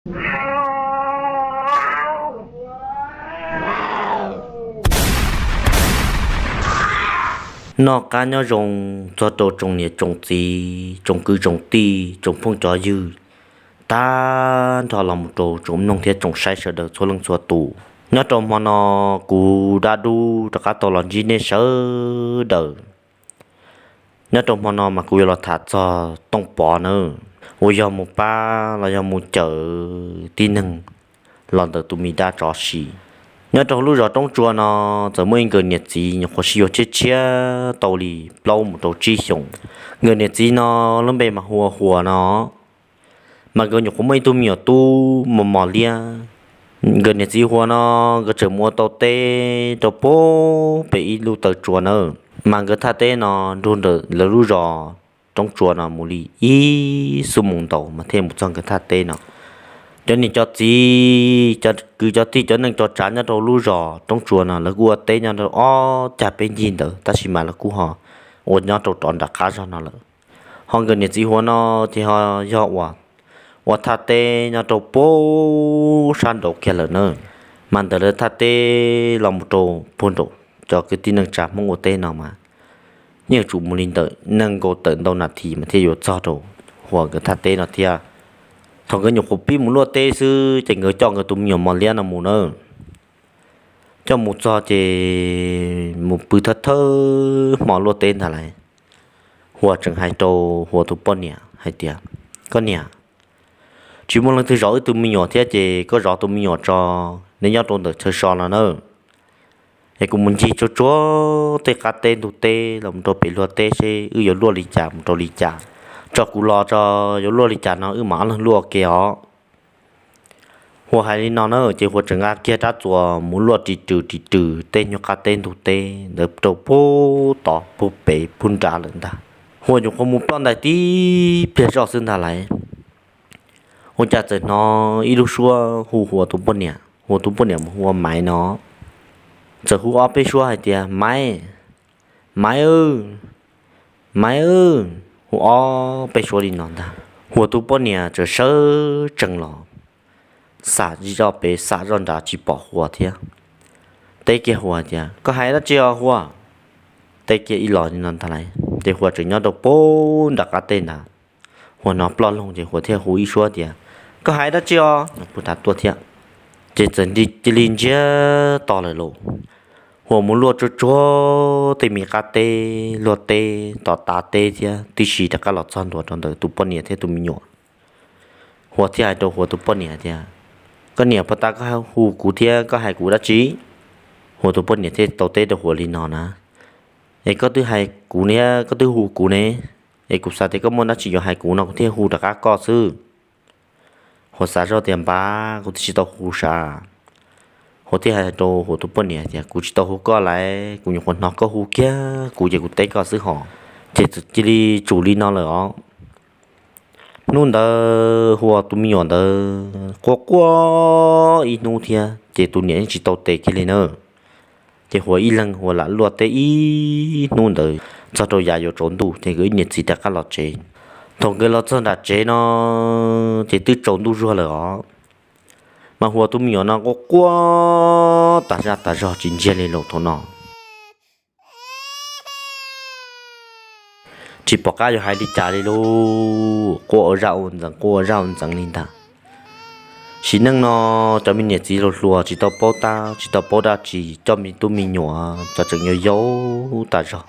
Noj qab nyob zoo txog rau tsoom niam tsoom txiv, tsoom kwv tsoom tij, tsoom phooj cov ywg, tag nrho los mus rau tsoom mloog thiab tsoom saib sawv daws txhua leej txhua tus. Nyob rau hmo no kuv dab dub rov qab tau los ntsib nej sawv daws. Nyob rau hmo no mas kuv yuav los tham txog Tooj Pov nawb, uas yog mus pab los yog mus cawm tib neeg los ntawm tus me dab tsov si. Nyob rau lub zos Roob Tsua no txawm muaj ib nkawd niam txiv nyuam qhuav sib yuav tshiab tshiab tau li plaub mus rau tsib xyoos. Nkawd niam txiv no lub npe mas hu ua Huas no, mas nkawd nyuam qhuav muaj ib tug me nyuam tub mos mos liab. Nkawd niam txiv Huas no nkawd tseem mus ua tau teb rau puag pem ib lub taw tsua nawb, mas nkawd thaj teb no nrug ntawm lawv lub zos Roob Tsua no mus li ib xuab moos ntau mas thiaj mus txog nkawd thaj teb no. Cov niam cov txiv, cov kwv cov tij, cov neej cov tsav nyob rau lub zos Roob Tsua no lawv kuj ua teb nyob rau ob cag peb ncig ntawd, tab sis mas lawv kuj ho ua nyob rau rov nram qab zog no lawm. Ho nkawd niam txiv Huas no ces ho yog ua thaj teb nyob rau puag sab nraud kiag lawm na. Mas ntawm lawv thaj teb los mus rau puag nraum cov kwv tij neej tsa Hmoob ua teb no mas yeej yuav tsum mus li ntawm nees nkaum tawm ntau nas this mas thiaj yuav txog rau Huas nkawd thaj teb no thiab. Thaum nkawd nyuam qhuav pib mus luaj teb xwb ces nkawd coj nkawd tus me nyuam mos liab no mus na. Coj mus txog ces mus pw thawj thawj hmo luaj teb ntag lauj, Huas tseem hais rau Huas tus poj niam hais tias, Koj niam, tsis muaj leej twg zov wb tus me nyuam thiab ces koj zov tus me nyuam tso, neb nyob rau ntawm chaw so no na. Es kuv mus ncig tsuag tsuag tej qab teb ntug teb los rau pem luag teb seb wb yuav luaj li cas mus rau li cas, tso kuv los tso, yuav luaj li cas no wb mam ob leeg luaj ua ke os. Huas hais li no na ces Huas tseem nqa kiag rab txuas mus luaj ris rws ris rws tej nyuag qab teb ntug teb ntawd rau puag tod puag pem puag nrad lawm ntag. Huas nyuam qhuav mus ploj ntais tib pliag zoj xwb ntag lauj, ua cas txawm hnov ib lub suab hu Huas tus poj niam, Huas tus poj niam mus hu ua Maiv no. Txawm hu ob peb suab hais tias, Maiv, Maiv, Maiv, hu ob peb suab li no ntag. Huas tus poj niam txawm sawv tsees los, xam zoj pem xam zoj nrad tsis pom Huas thiab. Teb kiag Huas tias, Koj hais dab tsi os Huas? Teb kiag ib los li no ntag lauj, ces Huas tseem nyob rau puag nram qab teb ntag. Huas hnov ploj loog ces Huas thiaj hu ib suab tias, Koj hais dab tsi os? Puag ta tuaj thiab. Ces txawm cia li ntsiag to lawm lauj. Huas mus luaj tsuag tsuag tej me qab teb, luaj teb tom tav teb thiab tib si rov qab los txog ntua rau ntawm tus poj niam thiab tus me nyuam. Huas thiaj hais rau Huas tus poj niam tias, Koj niam, puag ta koj hu kuv thiab koj hais kuv dab tsi? Huas tus poj niam thiaj tau teb rau Huas li no na, Es koj twb hais kuv thiab koj twb hu kuv ne, es kuv xav tias koj muaj dab tsi yuav hais kuv no kuv thiaj hu rov qab koj xwb. Huas xav zoj tias, Npab, kuv twb tsis tau hu sav. Huas thiaj hais rau Huas tus poj niam tias, Kuv tsis tau hu koj lauj, kuv nyuam qhuav hnov koj hu kiag kuv ces kuv teb koj xwb hos. Ces txawm cia li tsum li no lawm os. Hnub ntawd Huas tus me nyuam ntawd quaj quaj ib hnub thiab ces tus niam yeej tsis tau tes kiag li na. Ces Huas ib leeg Huas lam luaj teb ib hnub ntawd txog rau yav yuav tsaus ntuj ces nkawd ib niam txiv rov qab los tsev. Thaum nkawd los txog nram tsev no ces twb tsaus ntuj zuag lawm os. Mas Huas tus me nyuam no quaj quaj tas zaj tas zog tsis ntsiag li lauj thaum no. Tsis pom qab yuav hais li cas li lauj, quaj ua zaj ua ntxeev quaj ua zaj ua ntxeev li ntag. Sim neej no cov me niam txiv hluas hluas tsis tau paub tab tsis tau paub dab tsi, coj me tub me nyuam cov tseem yau yau tas zog,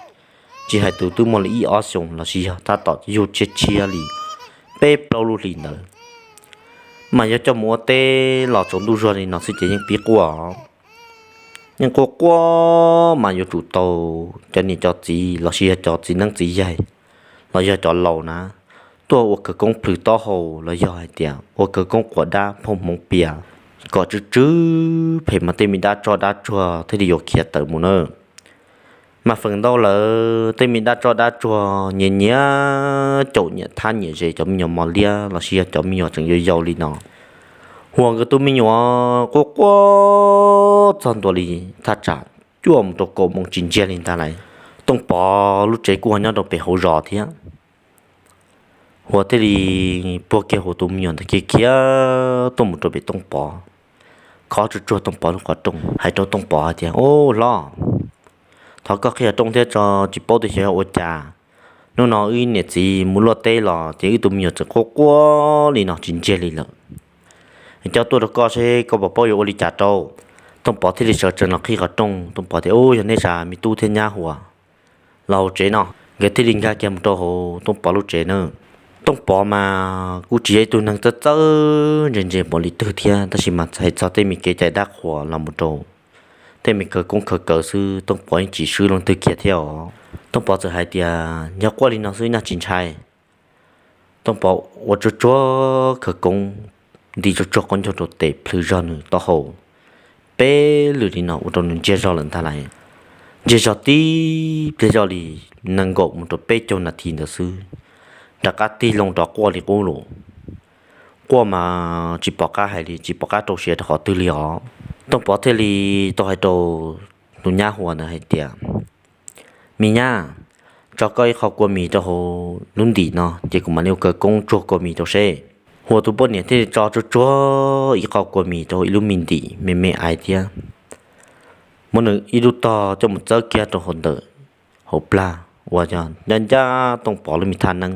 tsis hais tus twb muaj li ib ob xyoos los sis yog tab tom yug tshiab tshiab li peb plaub lub hlis ntawd, mas yog coj mus ua teb los tsaus ntuj zuag li no xwb ces yeej pib quaj. Yeej quaj quaj mas yuav tsum tau cov niam cov txiv los sis yog cov txiv neeb txiv yaig los yog cov laus na tuaj ua khawv koob plhws taub hau los yog hais tias ua khawv koob quas dab phauj hmoov pias kom tsw tsw phem mas tej me dab tsoj dab tsuag thiaj li yuav khiav tawm mus na. Mas feem ntau lawm tej me dab tsoj dab tsuag nyias nyias caum nyias thab nyias zes cov me nyuam mos liab los sis yog cov me nyuam tseem yau yau li no. Huas nkawd tus me nyuam quaj quaj txog ntua li thaj tsam cuaj mus rau kaum moos tsis ntsiag li ntag lauj. Tooj Pov lub tsev kuj ho nyob rau pem hauv zos thiab. Huas thiaj li puag kiag Huas tus me nyuam ntawd khiav khiav tuaj mus rau pem Tooj Pov, khob tsuag tsuag Tooj Pov lub qhov rooj, hais rau Tooj Pov hais tias, Ub hlob, thov koj qhib qhov rooj thiab tso, tsis paub tias xyov yog ua cas, hnub no wb niam txiv mus luaj teb los ces wb tus me nyuam txawm quaj quaj li no tsis ntsiag li lawm. Coj tuaj rau koj seb koj puas paub yuav ua li cas rau. Tooj Pov thiaj li sawv tsees los qhib qhov rooj. Tooj Pov tias, Ub, yog nej zam me tub thiab nyab Huas los hauv tsev no. Nkawd thiaj li nkag kiag mus rau hauv Tooj Pov lub tsev na. Tooj Pov mas kuj tsis yog ib tug neeg txawj txawj ntse ntse npaum li twg thiab, tab sis mas hais txog tej me kev cai dab qhuas los mus rau tej me khawv koob khawv kawg xwb, Tooj Pov yeej tsis swb leej twg kiag thiab os. Tooj Pov txawm hais tias, Yog quaj li no xwb nyaj tsis ntshai. Tooj Pov ua tsuag tsuag khawv koob, nti tsuag tsuag qaub ncaug rau tes plhws zog nws taub hau peb lwm li no ua rau nws ntsiag zog lawm ntag lauj. Ntsiag zog tib pliag zoj li nees nkaum mus rau peb caug nas this ntawd xwb, rov qab tig loo rov quaj li qub lus. Quaj mas tsis pom qab hais li, tsis pom qab rau siav rau qhov twg li os. Tooj Pov thiaj li tau hais rau tus nyab Huas ntawd hais tias, Me nyab, tso koj ib qho kua mis rau hauv lub ntim no ces kuv mam li ua khawv koob tsuag kua mis rau seb. Huas tus poj niam thiaj li tso tsuag tsuag ib qho kua mis rau hauv ib lub me ntim me me aiv thiab muab nws ib lub tog coj mus txawb kiag rau hauv ntawm hauv plag uas yog ncaj ncaj Tooj Pov lub me thaj neeb.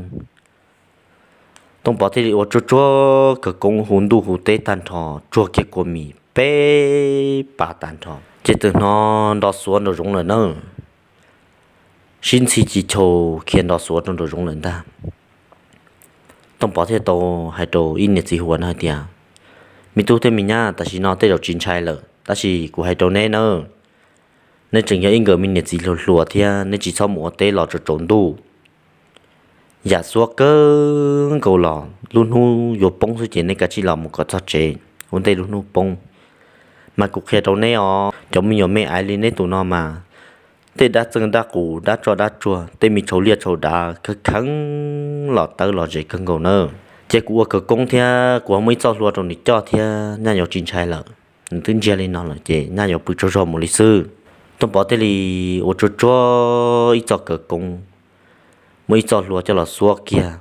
Tooj Pov thiaj li ua tsuag tsuag khawv koob hu ntuj hu teb tag nrho, tsuag kiag kua mis peb pas tag nrho ces txawm hnov nrov xuav nraum zoov lawm na. Sib ntxhi ci chau khiav nrov xuav rau nraum zoov lawm ntag. Tooj Pov thiaj tau hais rau ib niam txiv Huas no hais tias, Me tub thiab me nyab, tam sim no tej zaum tsis ntshai lawm, tab sis kuv hais rau neb nawb, neb tseem yog ib nkawm me niam txiv hluas hluas thiab neb tsis txhob mus ua teb los tsaus tsaus ntuj. Yam xuab kawg nkaus los lub hnub yuav poob xwb ces neb kav tsij los mus kom txog tsev ua ntej lub hnub poob. Mas kuv qhia rau neb os, cov me nyuam me aiv li neb tus no mas tej dab txeej dab qus dab tsoj dab tsuag, tej me tshau liaj tshau dav kheev kheev los tawb los ze kawg nkaus na. Ces kuv ua khawv koob thiab kuv ho muaj ib txoj hlua rau nws coj thiab, nyaj yuav tsis ntshai lawm. Nws twb ntsiag li no lawm ces nyaj yuav pw tsaug zog mus li xwb. Tooj Pov thiaj li ua tsuag tsuag ib txoj khawv koob, muaj ib txoj hlua coj los xuab kiag,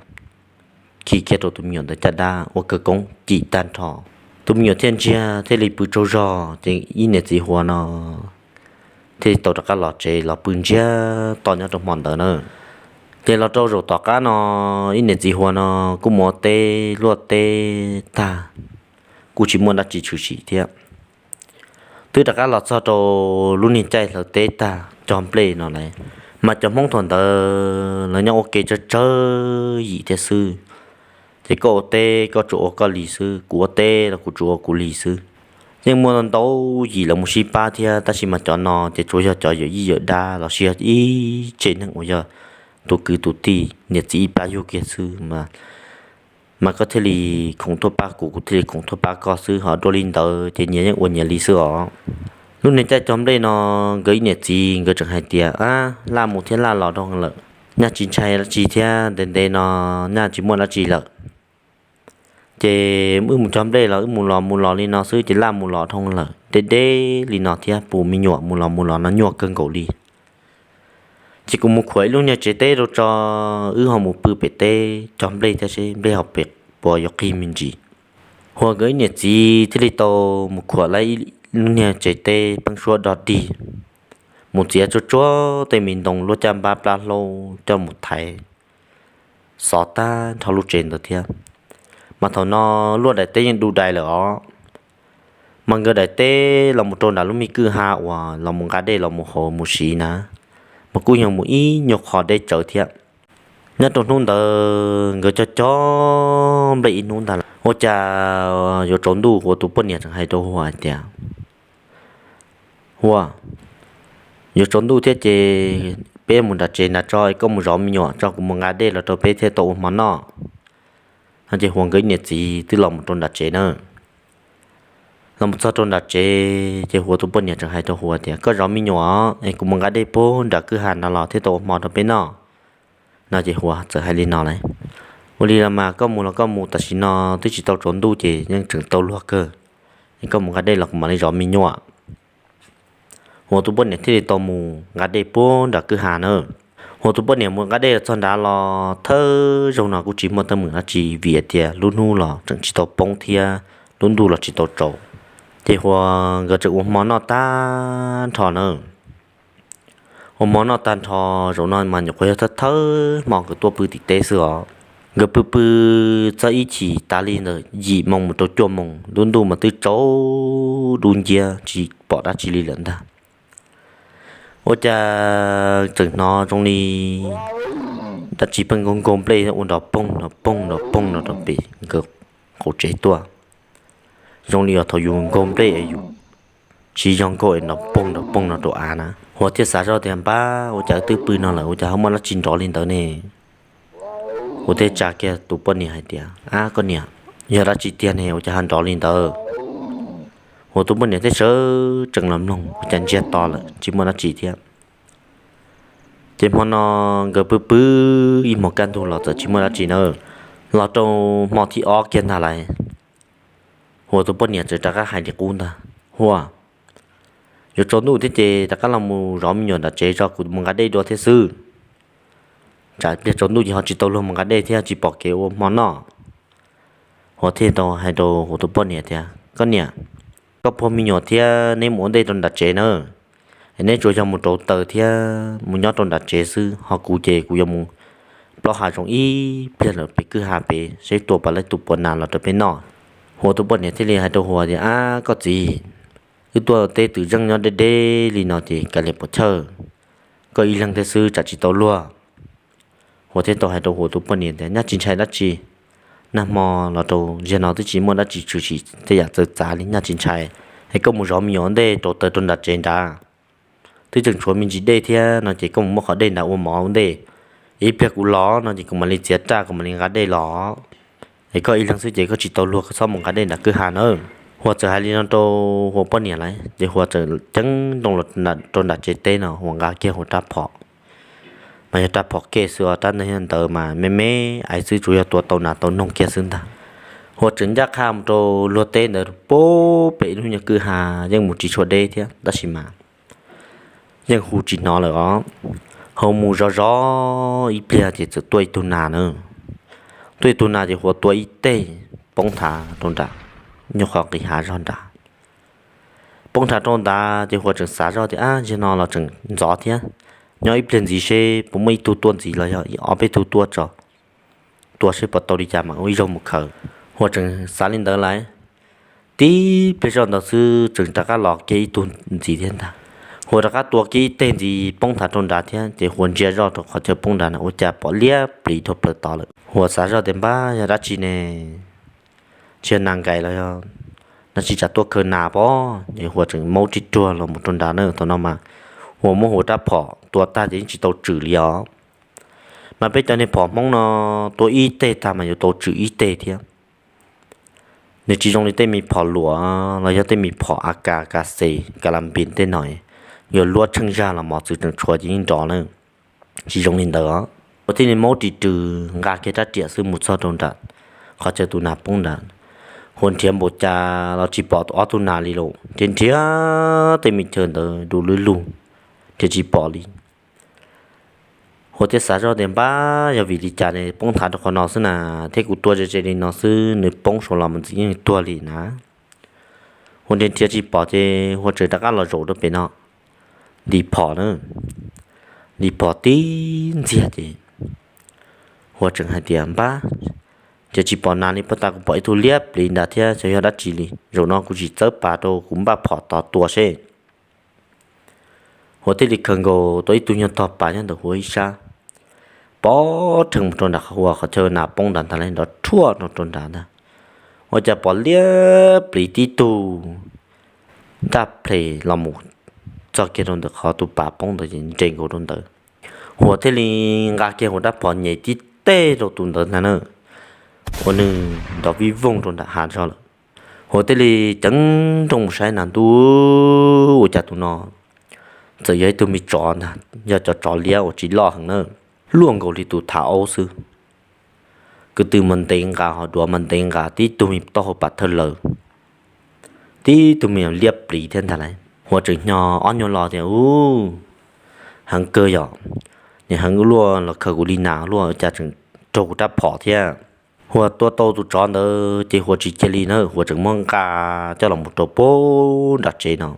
khi kiag rau tus me nyuam ntawd caj dab ua khawv koob cim tag nrho. Tus me nyuam thiaj ntsiag thiaj li pw tsaug zog ces ib niam txiv Huas no thiaj li tau rov qab los tsev los pw ntsiag to nyob rau hmo ntawd na. Ces los rau zaum tom qab no ib niam txiv Huas no kuj mus ua teb luaj teb tag, kuj tsis muaj dab tsi tshwm sim thiab. Twb rov qab los txog rau lub niag caij hlawv teb tag cog nplej no lawm, mas cov Hmoob thaum ntawd lawv nyob ua ke tsawg tsawg yim thiab xwb. Ces koj ua teb koj tsuas ua koj li xwb, kuv ua teb los kuv tsuas ua kuv li xwb. Yeej muaj ntau yim los mus sib pab thiab, tab sis mas cov no ces tsuas yog cov yawm yij yawm dab los sis yog ib tsev neeg uas yog tus kwv tus tij niam txiv ib pab yug kiag xwb mas mas koj thiaj li khoom tuaj pab kuv, kuv thiaj li khoom tuaj pab koj xwb, ho dua li ntawd ces nyias yeej ua nyias li xwb os. Lub niag caij cog nplej no nkawd ib niam txiv nkawd tseem hais tias, Ab, laj mus thiab laj los dhau lawm, nyaj tsis ntshai dab tsi thiab, ntev ntev no nyaj tsis muaj dab tsi lawm. Ces wb mus cog nplej los wb mus los mus los li no xwb ces laj mus los dhau lawm, deb deb li no thiab, pus me nyuam mus los mus los no nyuaj kawg nkaus li. Ces kuv mus khuam ib lub niag tsev teb rau tso, wb ho mus pw pem teb cog nplej thiab seb nplej hauv pem puas yuav qig me ntsis. Huas nkawd ib niam txiv thiaj li tau mus khuam lawv ib lub niag tsev teb pheeb suab dog dig, mus txiav tsuag tsuag tej me ntoo luaj caj npab plab hlaub coj mus thaiv xov tag nrho lub tsev ntawd thiab. Mas thaum no luaj daim teb yeej du dais lawm os. Mas nkawd daim teb los mus rau nram lub me kwj ha uas los mus nqa dej los mus haus mus siv na, mas kuj yog mus ib nyuag qho deb tsawv thiab. Nyob rau hnub ntawd nkawd cog cog nplej ib hnub ntag lawm, ua cas yuav tsaus ntuj Huas tus poj niam tseem hais rau Huas hais tias, Huas, yuav tsaus ntuj thiab ces peb mus nram tsev nrad tso, koj mus zov me nyuam tso, kuv mus nqa dej los rau peb thiaj tau ua hmo noj. No ces Huas nkawd ib niam txiv twb los mus rau nram tsev na. Los mus txog rau nram tsev ces Huas tus poj niam tseem hais rau Huas tias, Koj zov me nyuam es kuv mus nqa dej puag nram kwj ha nrad los thiaj tau ua hmo rau peb noj. No ces Huas txawm hais li no lawm, Ua li los mas koj mus los koj mus, tam sim no twb tsis tau tsaus ntuj ces yeej tseem tau luag kawg, es koj mus nqa dej los kuv mam li zov me nyuam. Huas tus poj niam thiaj li tau mus nqa dej puag nram kwj ha na. Huas tus poj niam mus nqa dej txog nrad los thawj zaug no kuj tsis muaj teeb meem dab tsi vim tias lub hnub los tseem tsis tau poob thiab lub ntuj los tsis tau tsaus. Ces Huas nkawd tseem ua hmo noj tag nrho na. Ua hmo noj tag nrho, zaum no mas nyuam qhuav yog thawj thawj hmo nkawd tuaj pw tim teb xwb os. Nkawd pw pw txog ib chim tas li ntawm yim moos mus rau cuaj moos, lub ntuj mas twb tsaus dub nciab tsis pom dab tsi li lawm ntag. Ua cas tseem hnov zoo li dab tsi pheej nkaug nkaug nplej ua nrov poog nrov poog nrov poog no rau pem nkawd qaum tsev tuaj, zoo li yog thaum yus nkaug nplej es yus siv zog nkaug es nrov poog nrov poog no rau av na. Huas thiaj xav zoj tias, Npab, ua cas twb pw no lawm ua cas ho muaj dab tsi nrov li ntawd ne? Huas thiaj tsa kiag tus poj niam hais tias, Ab, koj niam, yog dab tsi tiag ne ua cas ho nrov li ntawd? Huas tus poj niam thiaj sawv tsees los mloog ua cas ntsiag to lawm tsis muaj dab tsi thiab. Ces hmo no nkawd pw pw ib hmos kaj ntug los txawm tsis muaj dab tsi na. Los rau hmo thib ob kiag ntag lais, Huas tus poj niam txawm rov qab hais li qub ntag, Huas, yuav tsaus ntuj thiab ces rov qab los mus zov me nyuam nram tsev tso, kuv mus nqa dej dua thiab xwb. Tsam pliag tsaus ntuj ces ho tsis tau luag mus nqa dej thiab tsis pom kev ua hmo noj. Huas thiaj tau hais rau Huas tus poj niam tias, Koj niam, koj puag me nyuam thiab neb mus ua ntej rau nram tsev na, es neb tsuas yog mus rauv taws thiab mus nyob rau nram tsev xwb, ho kuv ces kuv yuav mus plaub hav zoov ib pliag lawm pem kwj ha pem seb tua puas tau tus puas nas los rau peb noj. Huas tus poj niam thiaj li hais rau Huas tias, Ab, koj txiv, wb tuaj teb twm zeej nyob deb deb li no ces kav liam puas chawj, koj ib leeg thiab xwb tsam tsis tau luag. Huas thiaj tau hais rau Huas tus poj niam tias, Nyaj tsis ntshai dab tsi, nag hmo los rau ziag no twb tsis muaj dab tsi tshwm sim tej yam txawv txav li, nyaj tsis ntshai. Es koj mus zov me nyuam ua ntej rauv taws rau nram tsev nrad, twb tseem tshuav me ntsis dej thiab no ces koj mus muab qhov dej nrad ua mov ua ntej, ib pliag kuv los no ces kuv mam li txiav raj kuv mam li nqa dej los. Es koj ib leeg xwb ces koj tsis tau luag koj txhob mus nqa dej nram kwj ha nawb. Huas txawm hais li no rau Huas poj niam lawm ces Huas txawm ceeb nrooj rau nram tsev teb no Huas nqa kiag Huas rab phom, mas yog rab phom kej xwb os, rab ntawd mas me me aiv xwb tsuas yog tua tau nas tau noog kiag xwb ntag. Huas tseem ncaj qha mus rau luag teb ntawd pem lub nyuag kwj ha, yeej mus tsis tshua deb thiab tab sis mas yeej hu tsis hnov lawm os. Hu mus zov zov ib pliag ces txawm tuaj ib tug nas na. Tuaj ib tug nas ces Huas tua ib teg poob thav rau nram nyuag qhov nqis hav zog nrad. Poob thav rau nrad ces Huas tseem xav zoj tias, Ab, zaum no los tseem ntxov thiab, nyob ib pliag ntxiv seb puas muaj ib tug tuaj ntxiv los yog ob peb tug tuaj tso, tua seb puas tau li cas mas ua ib zaug mus khaws. Huas tseem xav li ntawd lawm, tib pliag zoj ntawd xwb tseem rov qab los kiag ib tug ntxiv thiab ntag. Huas rov qab tua kiag ib teg ntxiv poob thav rau nrad thiab ces Huas ntsia zoj rau qhov chaw poob nrad na ua cas pom liab pliv dhau plaws tod lawm. Huas xav zoj tias, Npab, yog dab tsi ne? Tsis yog nas nkais los yog dab tsi tsam tuaj khaws nas pob? Es Huas tseem maub ris ruag los mus rau nrad na. Thaum no mas Huas muab Huas rab phom tua tag ces yeej tsis tau tswm li os. Mas peb cov niag phom Hmoob no tua ib teg tag mas yuav tau tswm ib teg thiab. Nws tsis zoo li tej me phom luam los yog tej me phom A K, K C, Kalambin tej no, yuav luab tsheej zag los mos txwv tseem tshuav ces yeej nrov na. Tsis zoo li ntawd os. Huas thiaj li maub ris rws nqa kiag rab riam xwb mus txog rau nram qhov chaw tus nas poob nrad. Huas nrhiav npaum cas los tsis pom ob tug nas li lawm, nrhiav nrhiav tej me chaw ntawd du lug lug, nrhiav tsis pom li. Huas thiaj xav zoj tias, Npab, yog vim li cas ne poob thav rau qhov no xwb na, thiab kuv tua ze ze li no xwb nws poob saud los mus ntxiv yeej tuag li na. Huas nrhiav nrhiav tsis pom ces Huas tseem rov qab los zaum rau pem no ntim phom na. Ntim phom tib ntxiag ces Huas tseem hais tias, Npab, ces tsis pom nas li, puag ta kuv pom ib tug liab pliv nrad thiab, xyov yog dab tsi li. Zaum no kuv tsis txawb pas rau, kuv npaj phom tos tua seb. Huas thiaj li khaws nkaus tau ib tug nyuag tog pas nyob ntawm Huas ib sab, pov rhees mus rau nram Huas qhov chaw nas poob nrad ntag lauj, nrov rhuaj no rau nrad ntag. Ua cas pom liab pliv tib tug ntaj ples los mus txog kiag rau ntawm qhov tus pas poob ntawd ces nres nkaus rau ntawd. Huas thiaj li nqa kiag Huas rab phom nyem tib teg rau tus ntawd ntag na, ua nws nrov vij voog rau nram hav zog lawm. Huas thiaj li ceev nrooj mus saib na, ntuj, ua cas tus no txawm yog ib tug me tsov ntag, yog cov tsov liab uas tsis loj heev na, luaj nkaus li tus thav aub xwb. Kwv tw mas ntev nqa, ho duav mas ntev nqa, tib tug me taub hau pas thawj lawm, tib tug me liab pliv thiab ntag lauj. Huas tseem hnyo ob nyuag lo tias, Ub, heev kawg yom, nim heev ua luaj los khaws kuv li nas luaj, cas tseem raug kuv rab phom thiab. Huas tua tau tus tsov ntawd ces Huas tsis cia li na, Huas tseem muab nqa coj los mus rau puag nram tsev no.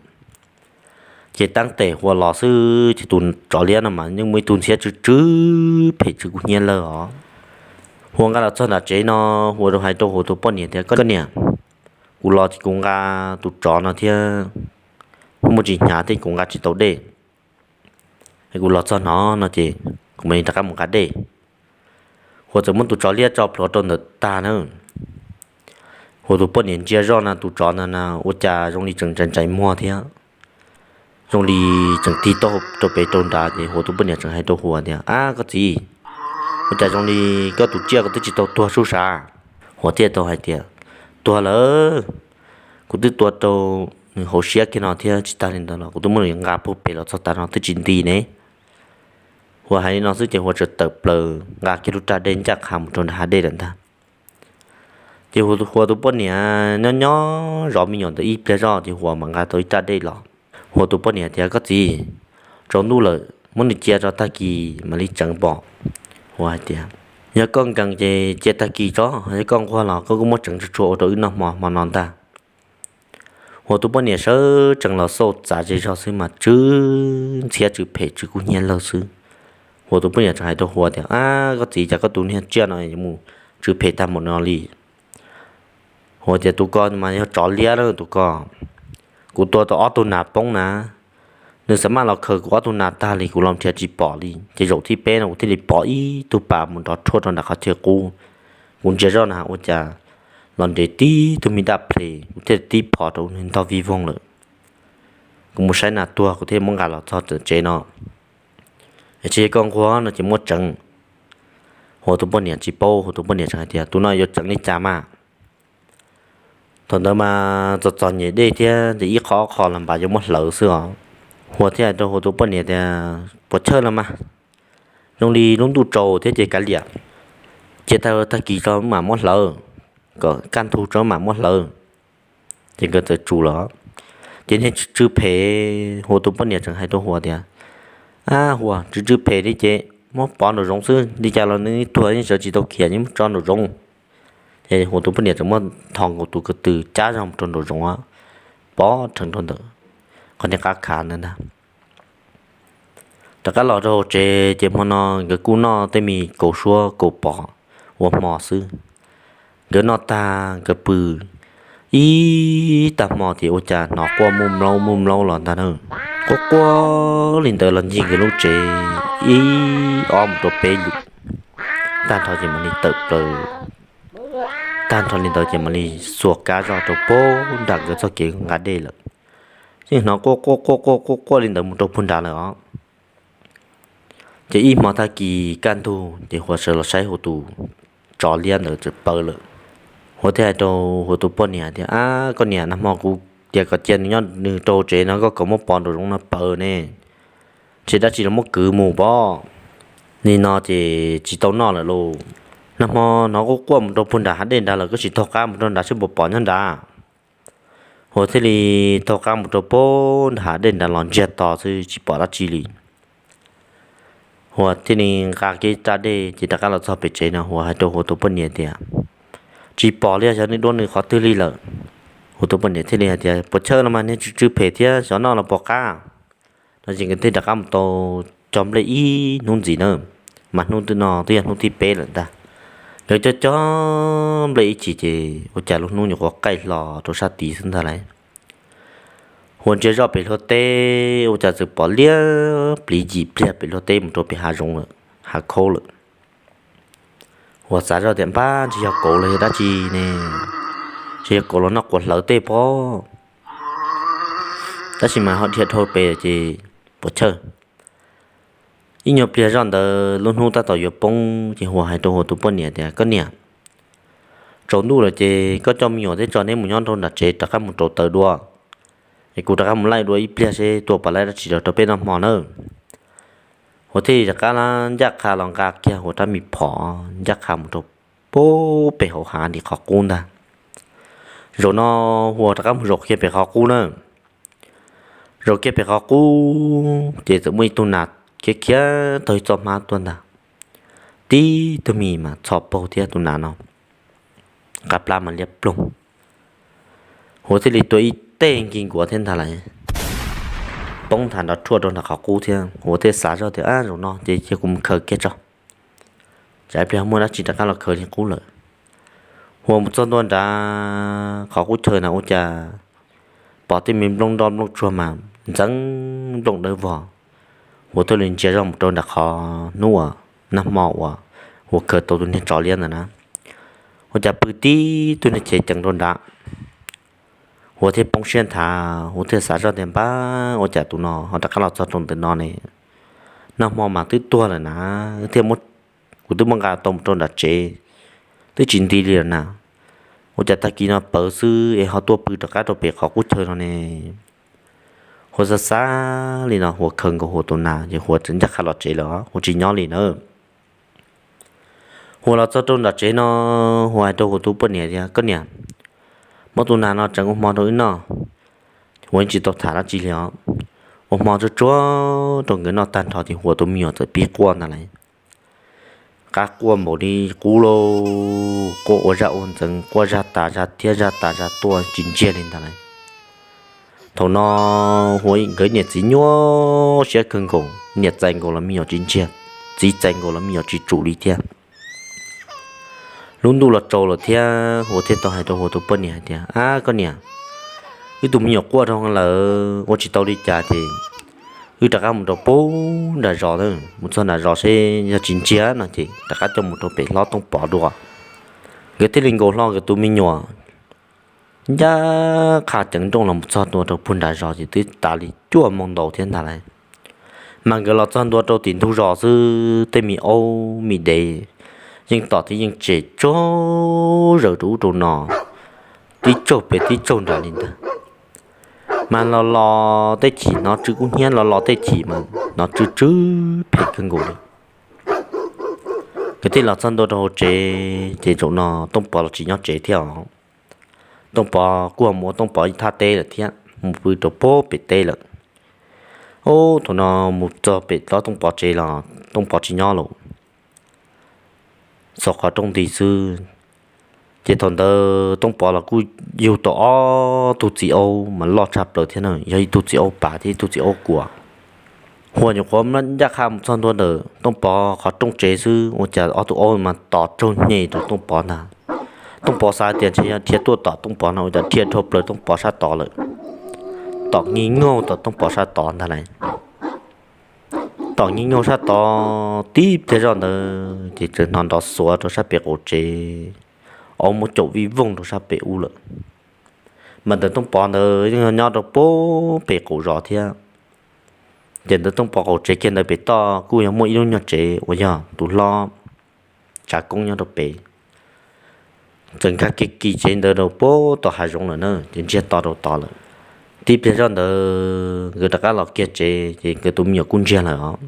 Ces taab tes Huas los xwb ces tus tsov liab no mas yeej muaj ib tug ntxhiab tsw tsw phem tsw kub hnyiab lawg os. Huas nqa los txog nram tsev no, Huas hais rau Huas tus poj niam tias, Koj niam, kuv los ces kuv nqa tus tsov no thiab, muaj tsis hnyav thiab kuv nqa tsis tau dej. Kuv los txog no no ces kuv mam li rov qab mus nqa dej. Huas txawm muab tus tsov liab tso plhuav rau ntawm tag na. Huas tus poj niam ntsia zoj na, tus tsov ntawd na ua cas zoo li tseem ntsais ntsais muag thiab, zoo li tseem tig tau rau pem rau nrad. Ces Huas tus poj niam tseem hais rau Huas tias, Ab koj txiv, ua cas zoo li koj tus tsiaj koj twb tsis tau tuag sub sav? Huas thiaj tau hais tias, Tuag lawm, kuv twb tua rau nws hauv siab kiag no thiab, tsis tag li ntawd los kuv twb muab nws nqa puag pem los txog tav no twb tsis nti ne. Huas hais li no xwb ces Huas txawm tawm plaws nqa kiag lub raj dej ncaj qha mus rau nram hav dej lawm ntag. Ces Huas tus poj niam nyob nyob zov me nyuam ntawd ib pliag zoj ces Huas mam nqa tau ib raj dej los. Huas tus poj niam tias, Koj txiv, tsaus ntuj lawm, muab nws cia tso tag kis mam li tseev pom. Huas hais tias, Yog koj nkees ces cia tag kis tso, yog koj nquag los koj kuj muab tseev tsuag tsuag ua rau wb noj hmo hmo no ntag. Huas tus poj niam sawv tsees los xauj txav zej zog xwb mas tsw ntxhiab tsw phem tsw kub hnyiab lawg xwb. Huas tus poj niam tseem hais rau Huas tias, Ab koj txiv, cas koj tus niag tsiaj no yuav mus tsw phem tag npaum no li? Huas tias, Tus ko mas yog tsov liab na tus ko. Kuv tua tau ob tug nas poob na, nws xav maj los khaws kuv ob tug nas tag li kuv los nrhiav tsis pom li, ces zaum thib peb no kuv thiaj li pom ib tug pas mus nrov rhuaj rau nram qhov chaw qub. Kuv ntsia zoj na ua cas los nres tib tug me daj ple, kuv thiaj tib phom rau nws ntog vij voog lawm. Kuv mus saib nas tuag kuv thiaj muab nqa los txog tsev no. Es tsis yog koj nquag no ces muab tseev. Huas tus poj niam tsis paub, Huas tus poj niam tseem hais tias, Tus no yuav tseev li cas mas? Thaum ntawd mas txog txog nyem dej thiab ces ib qho ob qho los npam yuav muab hlawv xwb os. Huas thiaj hais rau Huas tus poj niam tias, Puas chawj los mas, zoo li lub ntuj tsaus thiab ces kav liam, cia tag tag kis tso mam muab hlawv, kom kaj ntug tso mam muab hlawv. Ces nkawd txawm tsum lawm. Ces niag tsw tsw phem, Huas tus poj niam tseem hais rau Huas tias, Ab Huas, tsw tsw phem li ces muab pov nraum zoov xwb, li cas los nws tuag yeej sawv tsis tau khiav, yeej muab tso nraum zoov. Ces Huas tus poj niam tseem muab thos nkaus tus ko tw cab zog mus rau nraum zoov, pov rhees rau ntawm qhov niag qab khav ntawd ntag. Rov qab los rau hauv tsev ces hmo no nkawd kuj noj tej me kaus suab kaus pos ua hmo xwb. Nkawd noj tag nkawd pw ib tag hmo ces ua cas hnov quaj muj mlaub muj mlaub los ntag na. Quaj quaj li ntawd los ncig nkawd lub tsev ib ob mus rau peb lwm, tag nrho ces mam li tawm plaws, tag nrho li ntawd ces mam li xuas kab zoj rau puag nram nkawd txoj kev nqa dej lawm. Yeej hnov quaj quaj quaj quaj quaj quaj li ntawd mus rau puag nrad lawm os. Ces ib hmo tag kis kaj ntug ces Huas sawv los saib Huas tus tsov liab ntawd txawm paws lawm. Huas thiaj hais rau Huas tus poj niam tias, Ab koj niam, nag hmo kuv tias kom cia nws nyob nws rau tsev no, koj kom muab pov nraum zoov no paws ne, ntshe dab tsi los muab kwv mus pob. Li no ces tsis tau noj lawm lauj. Nag hmo hnov quaj quaj mus rau puag nram hav dej nrad lawm, koj sim taug qab mus rau nrad seb puas pom nyob nrad. Huas thiaj li taug qab mus rau puag nram hav dej nrad los ntsiag to xwb tsis pom dab tsi li. Huas thiaj li nqa kiag raj dej ces rov qab los txog pem tsev no Huas hais rau Huas tus poj niam tias, Tsis pom li, xyov nws dua nws qhov twg li lawm. Huas tus poj niam thiaj li hais tias, Puas chawj los mas, niag tsw tsw phem thiab, xyov noj los puas qab. No ces nkawd thiaj rov qab mus tau cog nplej ib hnub ntxiv na, mas hnub no twb yog hnub thib peb lawm ntag. Nkawd cog cog nplej ib chim ces ua cas lub hnub nyuam qhuav qaij hlo rau sab tid xwb ntag lauj. Huas ntsia zoj pem hlua teb ua cas txawm pom liab pliv yim pliag pem hlua teb mus rau pem hav zoov lawm, hav khaub lawm. Huas xav zoj tias, Npab, ntshe yog kauv los yog dab tsi ne? Ntshe yog kauv los noj quav hlawv tej pob. Tab sis mas ho dhia dhau pem ces puas chawj. Ib nyuag pliag zoj ntawd lub hnub tab tom yuav poob ces Huas hais rau Huas tus poj niam tias, Koj niam, tsaus ntuj lawm ces koj coj me nyuam thiab tso neb mus nyob rau nram tsev rov qab mus rauv taws dua, es kuv rov qab mus laij dua ib pliag seb tua pom laij dab tsi los rau peb noj hmo nawb. Huas thiaj li rov qab ncaj qha los nqa kiag Huas rab me phom ncaj qha mus rau puag pem hauv hav ntawm qhov qub ntag. Zaum no Huas rov qab mus zaum kiag pem qhov qub na. Zaum kiag pem qhov qub ces txawm muaj ib tug nas khiav khiav taug ib txoj hmab tuaj ntag. Tib tug mis mas txho paug thiab tus nas no, qab plab mas liab ploog. Huav thiaj li tua ib teg nkig nkuav thiab ntag lawm, poob nthav nrov rhuaj rau nram qhov qub thiab. Huav thiaj xav zoj tias, ab, zaum no ces cia kuv mus khaws kiag tso, tsam ib pliag muaj dab tsi rov qab los khaws li qub lawm. Huav mus txog ntua nrad qhov qub chaw na ua cas pom tej me nplooj nroj nplooj tsuag mas ntxeev nplooj dawb vog. Huav thiaj li ntsia zoj mus rau nram qhov hnub uas nag hmo uas Huav khaws tau tus niag tsov liab ntawd na, ua cas pw tib tug niag chev ceev rau nrad. Huav thiaj poob siab nthav, Huav thiaj xav zoj tias, npab, ua cas tus no ho rov qab los txog rau ntawm no ne? Nag hmo mas twb tuag lawm na, thiaj, kuv twb muab nqa tau mus rau nram tsev, twb tsis nti li lawm na. Ua cas tag kis no pawv xwb es ho tuaj pw rov qab rau pem qhov qub chaw no ne? Huav xav xav li no Huav khaws nkaus Huav tus nas ces Huav txawm ncaj qha los tsev lawm, Huav tsis nyob li na. Huav los txog rau nram tsev no, Huav hais rau Huav tus poj niam tias, koj niam, muab tus nas no tseev ua hmo rau wb noj. Huav yeej tsis tau tham dab tsi li os. Ua hmo tsuag tsuag rau nkawd noj tag nrho ces Huav tus me nyuam txawm pib quaj ntag lauj. Qab quaj npaum li qub lauj, quaj ua zaj ua ntxeev, quaj zaj tas zaj thiab zaj tas zaj tuaj tsis ntsiag li ntag lauj. Thaum no Huav nkawd niam txiv nyuaj siab kawg nkaus, niam txais nkaus los me nyuam tsis ntsiag, txiv txais nkaus los me nyuam tsis tsum li thiab. Lub ntuj los tsaus lawm thiab, Huav thiaj tau hais rau Huav tus poj niam hais tias, ab, koj niam, wb tus me nyuam quaj rau lawm ua tsis tau li cas ces wb rov qab mus rau pem nram zos, mus txog nram zos seb yog tsis ntsiag no ces rov qab coj mus rau pem hlob Tooj Pov dua. Nkawd thiaj li nkaus hlo nkawd tus me nyuam ncaj qha ceev nrooj los mus txog ntua rau puag nram zos ces twb tas li cuaj moos ntau thiab ntag lauj. Mas nkawd los txog ntua rau tim ntug zos xwb, tej me aub me dev yeej tom thiab yeej tsem tsaug zaws rau ub rau no, tib tsaug pem tib tsaug nram li ntag. Mas los los tej chim hnov tsw kub hnyiab, los los tej chim mas hnov tsw tsw phem kawg nkaus li. Nkawd thiaj los txog ntua rau hauv tsev ces zaum no Tooj Pov los tsis nyob tsev thiab os. Tooj Pov kuj mus ua Tooj Pov ib thaj teb lawm thiab, mus pw rau pem teb lawm. Ub, thaum no mus txog pem hlob Tooj Pov tsev los Tooj Pov tsis nyob lawm, txog qhov rooj nti xwb. Ces thaum ntawd Tooj Pov los kuj yug tau ob tug txiv aub mas loj tshaj plaws thiab na, yog ib tug txiv aub pav thiab ib tug txiv aub kuam. Huav nyuam qhuav ncaj qha mus txog ntua ntawm Tooj Pov qhov rooj tsev xwb ua cas ob tug aub mas tov tsaug nyem rau Tooj Pov ntag. Tooj Pov xav tias ntshe yog dhia tuaj tom Tooj Pov no ua cas dhia dhau plaws Tooj Pov sab tod lawm, tom nyig nyuj tom Tooj Pov sab tod ntag lauj. Tom nyig nyuj sab tod tib pliag zoj ntawd ces txawm hnov nrov xuav rau sab pem qaum tsev, aub muab caum vij voog rau sab pem ub lawm. Mas ntawm Tooj Pov ntawd yeej nyob rau pem qaum zos thiab. Ces ntawm Tooj Pov qaum tsev kiag ntawd pem toj kuj yog muaj ib lub nyuag tsev uas yog tus hlob Tsav Koob nyob rau pem. Txawm nkag kiag kiag tsev ntawd rau pem tom hav zoov lawm na ces ntsiag to rau tod lawm. Tib pliag zoj ntawd nkawd rov qab los kiag tsev ces nkawd tus me nyuam kuj ntsiag lawm os.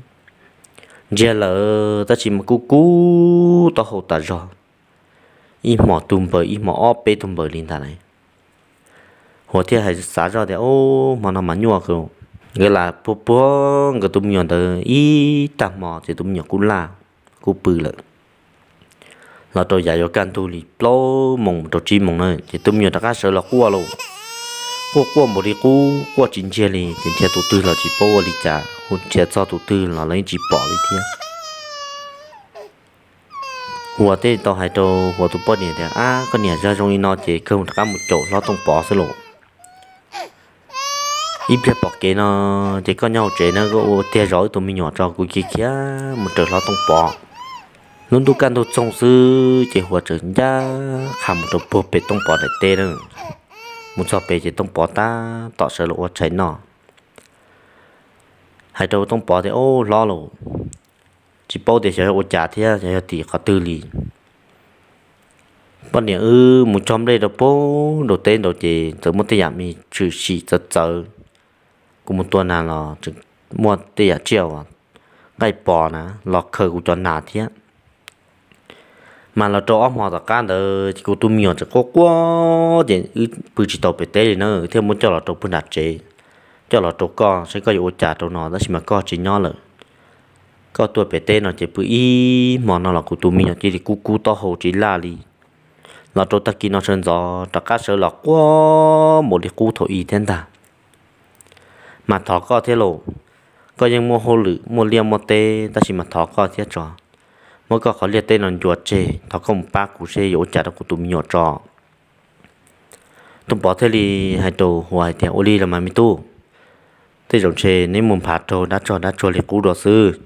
Ntsiag lawm tab sis mas kuj kub taub hau tas zog, ib hmos tug npaws ib hmos ob peb tug npaws li ntag lauj. Huav thiaj hais xav zoj tias, ub, hmo no mas nyuaj kawg. Nkawd lam puag puag nkawd tus me nyuam ntawd ib tag hmo ces tus me nyuam kuj laj, kuj pw lawm. Los rau yav yuav kaj ntug li plaub moos rau tsib moos na ces tus me nyuam rov qab sawv los quaj lauj. Quaj quaj npaum li qub quaj tsis ntsiag li ces nrhiav tus twg los tsis paub ua li cas, hu nrhiav txog tus twg los lawv yeej tsis pom li thiab. Huav thiaj tau hais rau Huav tus poj niam tias, ab, koj niam, zoo zoo li no ces kawg rov qab mus caum hlob Tooj Pov xwb lauj. Ib pliag pom kev no ces koj nyob hauv tsev na, koj ua tiag zov wb tus me nyuam tso, kuv cia li khiav mus raws hlob Tooj Pov. Lub ntuj kaj ntug txoog xwb ces Huav txawm ncaj qha mus rau puag pem Tooj Pov daim teb na. Mus txog pem ces Tooj Pov tab tom sawv los ua tshais noj. Hais rau Tooj Pov tias, ub, hlob lauj, tsis paub tias xyov yog ua cas thiab xyov yog tim qhov twg li. Poj niam wb mus cog nplej rau pem nraum teb nraud ces txawm muaj tej yam me tshwm sim txawv txawv. Kuv mus tua nas los tseem muaj tej yam tsiaj uas nqaij pos na los khaws kuv cov nas thiab. Mas los rau ob hmo tom qab ntawd ces kuv tus me nyuam tseem quaj quaj ces wb pw tsis tau pem teb li na, thiaj muab coj los rau puag nram tsev, coj los rau koj saib koj yuav ua cas rau no tab sis mas koj tsis nyob lawm. Koj tuaj pem teb no ces pw ib hmo no los kuv tus me nyuam cia li kub kub taub hau tsis laj li. Los rau tag kis no sawv ntxov rov qab sawv los quaj npaum li qub thaum ub thiab ntag. Mas thov koj thiab lauj, koj yeej muaj hauj lwm muaj liaj muaj teb tab sis mas thov koj thiab tso, muab koj qhov liaj teb no ncua tseg, thov koj mus pab kuv seb yuav ua cas rau kuv tus me nyuam tso. Tooj Pov thiaj li hais rau Huas hais tias, ua li los mas me tub, tej zaum ntshe neb mus nphav raug dab tsog dab tsuag li qub dua xwb,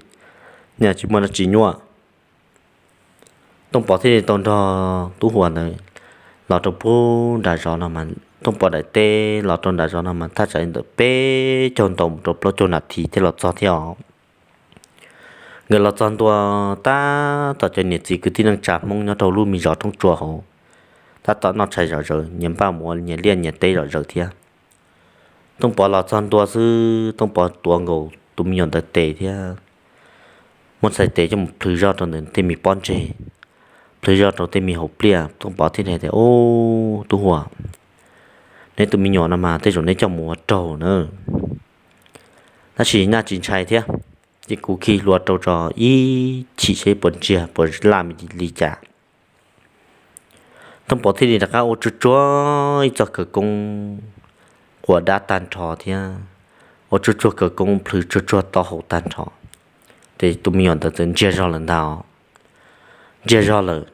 nej tsis muaj dab tsi nyuaj. Tooj Pov thiaj li tau nrog tub Huas ntawd los rau pub nram zos no mas Tooj Pov daim teb los rau nram zos no mas thaj tsam li ntawm peb caug ntau mus rau plaub caug nas this thiaj los txog thiab os. Nkawd los txog ntua tab tom cov niam txiv kwv tij neej tsa Hmoob nyob rau lub me zos Roob Tsua hauv tab tom noj tshais zom zaws, nyias npaj mus ua nyias liaj nyias teb zom zaws thiab. Tooj Pov los txog ntua xwb, Tooj Pov tuav nkaus tus me nyuam ntawd tes thiab muab txhais tes coj mus plhws zoj rau ntawm tej me pob ntseg, plhws zoj rau tej me hauv pliaj. Tooj Pov thiaj li tias, ub, tub Huas, neb tus me nyuam no mas tej zaum neb coj mus ua raug na, tab sis naj tsis ntshai thiab, ces kuv khi hlua rau tso ib chim seb puas ntsiag puas laj li cas. Tooj Pov thiaj li rov qab ua tsuag tsuag ib txoj khawv koob quas dab tag nrho thiab ua tsuag tsuag khawv koob plhws tsuag tsuag taub hau tag nrho, ces tus me nyuam ntawd txawm ntsiag zog lawm ntag. Ntsiag zog lawm,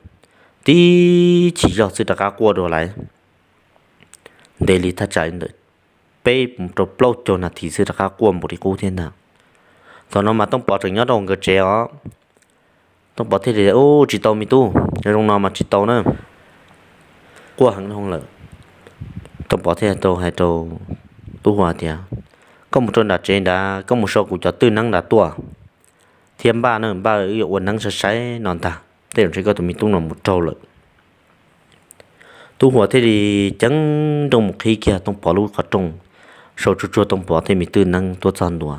tib chim zog xwb rov qab quaj dua lawm. Ntev li thaj tsam li ntawm peb mus rau plaub caug nas this xwb rov qab quaj npaum li qub thiab ntag. Thaum no mas Tooj Pov tseem nyob rau nkawd tsev os. Tooj Pov thiaj li, ub, tsis tau me tub, zoo no mas tsis tau na, quaj heev dhau lawm. Tooj Pov thiaj tau hais rau tub Huas tias, koj mus rau nram tsev nrad, koj mus sau kuv cov twj neeb nrad tuaj thiab npaj na, npaj wb yuav ua neeb sai sai no ntag, tej zaum ntshe koj tus me tub no mus raug lawm. Tub Huas thiaj li ceeb nrooj mus qhib kiag Tooj Pov lub qhov rooj, sau tsuag tsuag Tooj Pov tej me twj neeb tuaj txog ntua.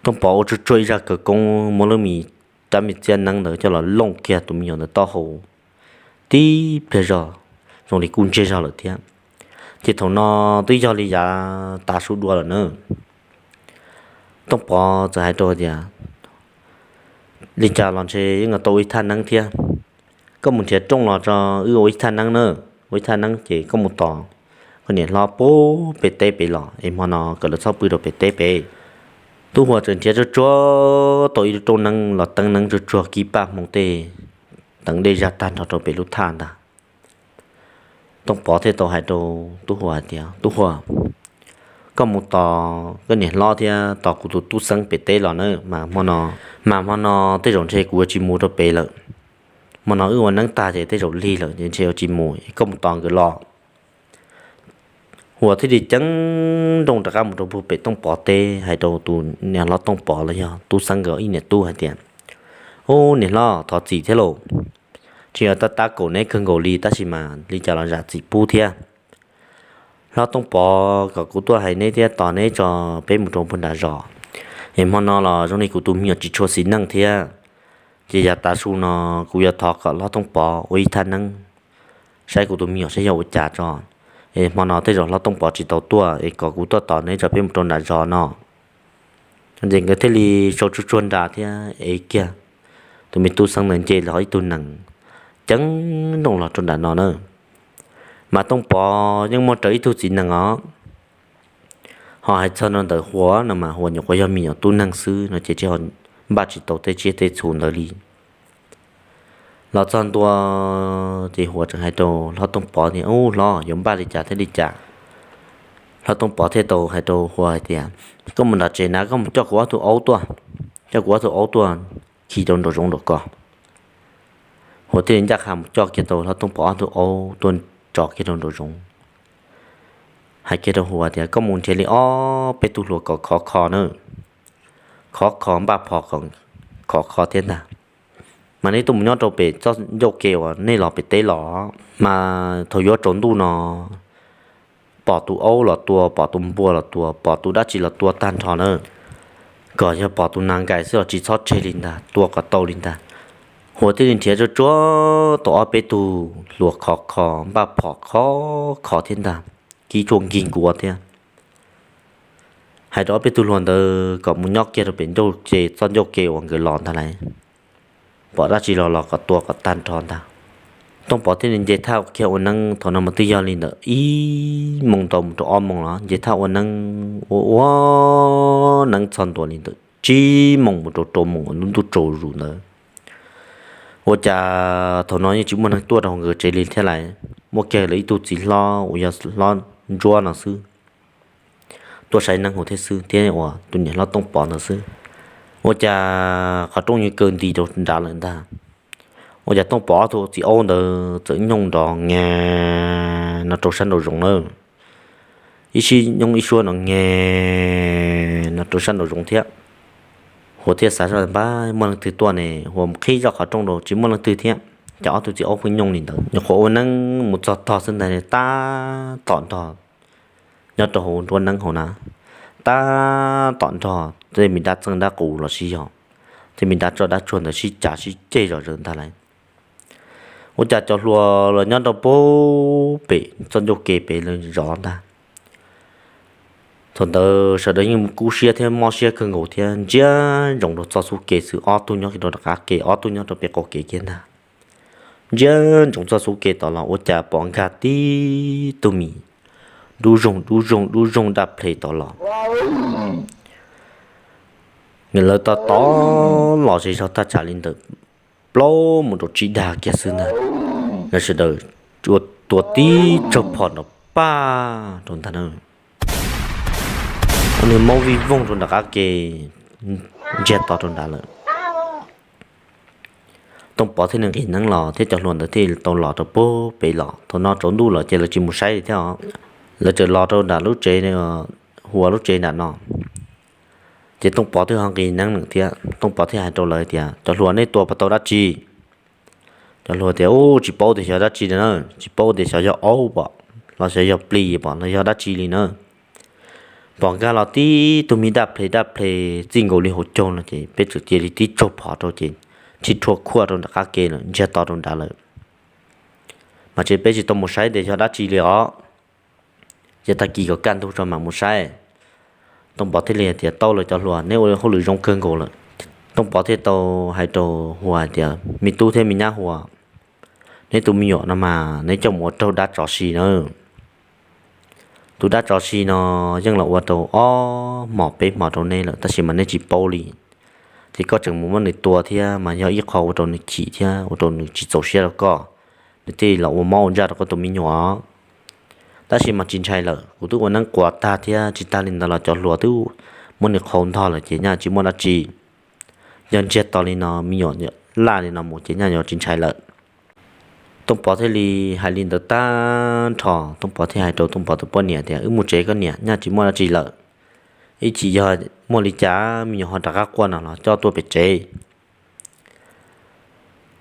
Tooj Pov ua tsuag tsuag ib zaj khawv koob muab lub me rab me txiab neeb ntawd coj los looj kiag tus me nyuam ntawd taub hau, tib pliag zog zoo li kuj ntsiag zog lawm thiab. Ces thaum no twb yog li yav tav su dua lawm na. Tooj Pov txawm hais rau tias, li cas los ntshe yeej tau ua ib thaj neeb thiab. Koj mus nrhiav rooj los tso wb ua ib thaj neeb na, ua ib thaj neeb ces koj mus tos koj niam hlob puag pem teb pem los es hmo no kom lawv txhob pw rau pem teb pem. Tub Huas txawm nrhiav tsuag tsuag tau ib lub rooj neeb los teeb neeb tsuag tsuag kib paj hmoo tej, teev dej zaj tag nrho rau pem lub thaj ntag. Tooj Pov thiaj tau hais rau Tub Huas hais tias, Tub Huas, koj mus tos koj niam hlob thiab tos kuv tus tub Xeeb pem teb los na, mas hmo no, mas hmo no tej zaum ntshe kuv yuav tsis mus rau pem lawm. Hmo no wb ua neeb tag ces tej zaum lig lawm ces ntshe yuav tsis mus, koj mus tos nkawd los. Huas thiaj li ceeb nrooj rov qab mus rau puag pem Tooj Pov teb hais rau tus niam hlob Tooj Pov los yog tub Xeeb nkawd ib niam tub hais tias, ub, niam hlob, thov txim thiab lauj, tsis yog tab tab kaum neb kawg nkaus li tab sis mas li cas los zam txim pub thiab. Hlob Tooj Pov kom kuv tuaj hais neb thiab tos neb tso, peb mus rau puag nram zos, es hmo no los zoo li kuv tus me nyuam tsis tshua xis neej thiab, ces yav tav su no kuv yuav thov kom hlob Tooj Pov ua ib thaj neeb saib kuv tus me nyuam saib yog ua cas tso, es hmo no tej zaum hlob Tooj Pov tsis tau tuaj es kom kuv tuaj tos neb tso peb mus rau nram zos no. Ces nkawd thiaj li sau tsuag tsuag nra thiab ev kiag tus me tub Xeeb ntawd nce los ib tug nees ceeb nrooj los rau nram no na. Mas Tooj Pov yeej muaj raws ib tug txiv nees os. Ho hais txog no ntawm Huas no mas Huas nyuam qhuav yog me nyuam tub neeg xwb no ces tsis ho npaj tsis tau tej tsiaj tej txhu ntawd li. Los txog ntua ces Huas tseem hais rau hlob Tooj Pov tias, ub hlob, yuav npaj li cas thiab li cas? Hlob Tooj Pov thiaj tau hais rau Huas hais tias, koj mus nram tsev na, koj mus coj kuv ob tug aub tuaj, coj kuv ob tug aub tuaj khi rau nraum zoov nraum ko. Huas thiaj li ncaj qha mus coj kiag tau hlob Tooj Pov ob tug aub tuaj tso kiag rau nraum zoov. Hais kiag rau Huas tias, koj mus nrhiav li ob peb tug hluas kom khov kho na, khov kho npaj phom kom khov kho thiab ntag. Mas nej tuaj mus nyob rau pem txoj ncauj ke uas nej los pem teb los, mas thaum yuav tsaus ntuj no pom tus aub los tua, pom tus npua los tua, pom tus dab tsi los tua tag nrho na. Kom yog pom tus nas nkais xwb los tsis txhob tseg li ntag, tua kom tau li ntag. Huas thiaj li nrhiav tsuag tsuag tau ob peb tug hluas khov kho npaj phom khov kho thiab ntag, kib tsuag nkig nkuav thiab. hais rau ob peb tug hluas ntawd kom mus nyob kiag rau pem ncauj ke, txoj ncauj ke uas nkawd los ntag lauj. Pom dab tsi los los kom tua kom tag nrho ntag. Tooj Pov thiaj li nce thaj kiag ua neeb, thaum no mas twb yog li ntawm ib moos ntau mus rau ob moos los nce thaj ua neeb ua ua neeb txog ntua li ntawm tsib moos mus rau rau moos uas ntuj tsaus zus ntawd. Ua cas thaum no yeej tsis muaj neeg tuaj rau hauv nkawd tsev li thiab lauj, muaj kiag lawv ib tug txiv hlob uas yog hlob Ntsuab no xwb tuaj saib neeb hauv thiab xwb thiab uas tus niam hlob Tooj Pov ntawd xwb. Ua cas qhov rooj yeej kaw nti rau nrad lawm ntag. Ua cas Tooj Pov ob tug txiv aub ntawd txawm nyooj nrov ngas no rau sab nraum zoov na. Ib sib nyooj ib suab no ngas no rau sab nraum zoov thiab. Huas thiaj xav zoj, npab muaj leej twg tuaj ne, Huas qhib zoj qhov rooj rau tsis muaj leej twg thiab. Ces ob tug txiv aub pheej nyooj li ntawd, nyuam qhuav ua neeb mus txog tog xwb ntag, tab tom nrog nyob rau hauv nruab neeb hauv na, tab tom nrog tej me dab txeej dab qus los sib yog tej me dab tsoj dab tsuag ntawd sib cav sib ceg zom zaws ntag lauj. Ua cas cov hluas los nyob rau pem txoj ncauj ke pem lawv zov ntag. Thaum ntawd sawv daws yeej kub siab thiab mob siab kawg nkaus thiab ntsia ntsoov rau txoj xub ke xwb, ob tug nyob rau nram qab ke ob tug nyob rau pem qaum kev kiag ntag. Ntsia ntsoov txoj xub ke tod los ua cas pom nkag tib tug mis dub zoog dub zoog dub zoog daj ple tod los. Lawv tab tom los ze zog thaj tsam li ntawm plaub mus rau tsib dag kiag xwb ntag. Lawv sawv daws ua tua tib tsaug phom nrov paj rau ntag na. Ob niag maub vij voog rau nram qab ke ntsiag to rau nrad lawm. Tooj Pov thiaj li nqis neeb los thiab cov hluas ntawd thiaj tau los rau pem los. Thaum no tsaus ntuj lawm ces lawv tsis mus saib li thiab os. Lawv txawm los rau nram lub tsev, Huas lub tsev nram no. Ces Tooj Pov thiaj ho nqis neeb lawm thiab. Tooj Pov thiaj hais rau lawv tias, cov hluas, nej tua puas tau dab tsi? Cov hluas tias, u, tsis paub tias xyov dab tsi li na, tsis paub tias xyov yog aub pom los xyov yog plis pom los yog dab tsi li na. Pom nkag los tib tug mis daj ple daj ple txij nkaus li hauv caug no ces peb txawm cia li tib tsaug phom rau ces tib rhuaj khuaj rau nram qab ke lawm, ntsiag to rau nrad lawm. Mas ces peb tsis tau mus saib tias yog dab tsi li os. Ces tag kis kom kaj ntug tso mam mus saib. Tooj Pov thiaj li hais tias, tau lawm cov hluas, neb ua hauj lwm zoo kawg nkaus lawm. Tooj Pov thiaj tau hais rau Huas hais tias, me tub thiab me nyab Huas, neb tus me nyuam no mas neb coj mus ua raug dab tsov si na. Tus dab tsov si no yeej los ua rau ob hmos peb hmos rau neb lawm tab sis mas neb tsis paub li. Ces koj tseem mus muab nws tua thiab mas yog ib qho ua rau nws chim thiab ua rau nws tsis txaus siab rau koj, nws thiaj los ua mob ua ntsaj rau koj tus me nyuam. Tab sis mas tsis ntshai lawm, kuv twb ua neeb quas tag thiab, tsis tag li ntawd los cov hluas twb muab nws qhau ntog lawm ces nyaj tsis muaj dab tsi. Yog ntsiag to li no, me nyuam laj li no mus ces nyaj yuav tsis ntshai lawm. Tooj Pov thiaj li hais li ntawd tag nrho, Tooj Pov thiaj hais rau Tooj Pov tus poj niam tias, wb mus tsev koj niam, nyaj tsis muaj dab tsi lawm. Ib chim yog muaj li cas me nyuam ho rov qab quaj no los coj tuaj pem tsev.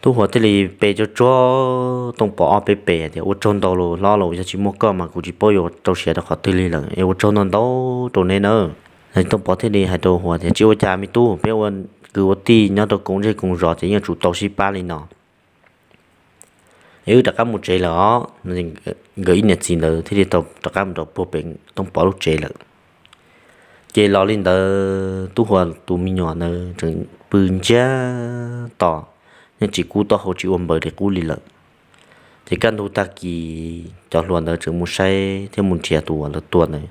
Tub Huas thiaj li pe tsuag tsuag Tooj Pov ob peb pes tias, ua tsaug ntau los hlob los, yog tsis muaj koj mas kuv tsis paub yuav rau siav rau qhov twg li lawm es ua tsaug ntau ntau rau neb nawb. Tooj Pov thiaj li hais rau Huas tias, tsis ua cas me tub, peb ua kwv ua tij nyob rau koom zej koom zos ces yeej tsum tau sib pab li no. Es wb rov qab mus tsev lawm os. Nkawd ib niam txiv ntawd thiaj li tau rov qab mus rau puag pem Tooj Pov lub tsev lawm. Ces los li ntawd Tub Huas tus me nyuam ntawd tseem pw ntsiag to, yeej tsis kub taub hau tsis ua npaws li qub li lawm. Ces kaj ntug tag kis cov hluas ntawd tseem mus saib thiab mus nrhiav tus uas lawv tua ntawd.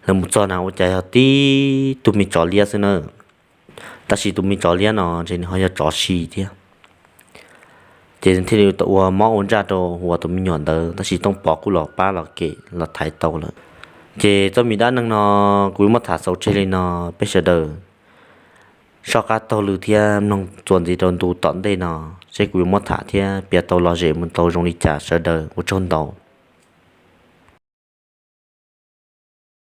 Lawv mus txog na ua cas yog tib tug me tsov liab xwb na. Tab sis tus me tsov liab no ntshe nws ho yog tsov si thiab. Ces thiaj li tau ua mob ua ntsaj rau Huas tus me nyuam ntawd, tab sis Tooj Pov kuj los pab los kem los thaiv tau lawm. Ces txoj me dab neeg no kuv yuav muab tham xaus tseg li no, peb sawv daws soj qab taug lw thiab mloog txuas ntxiv rau ntu tom ntej no, seb kuv yuav muab tham thiab piav tau lom zem mus tau zoo li cas, sawv daws ua tsaug ntau.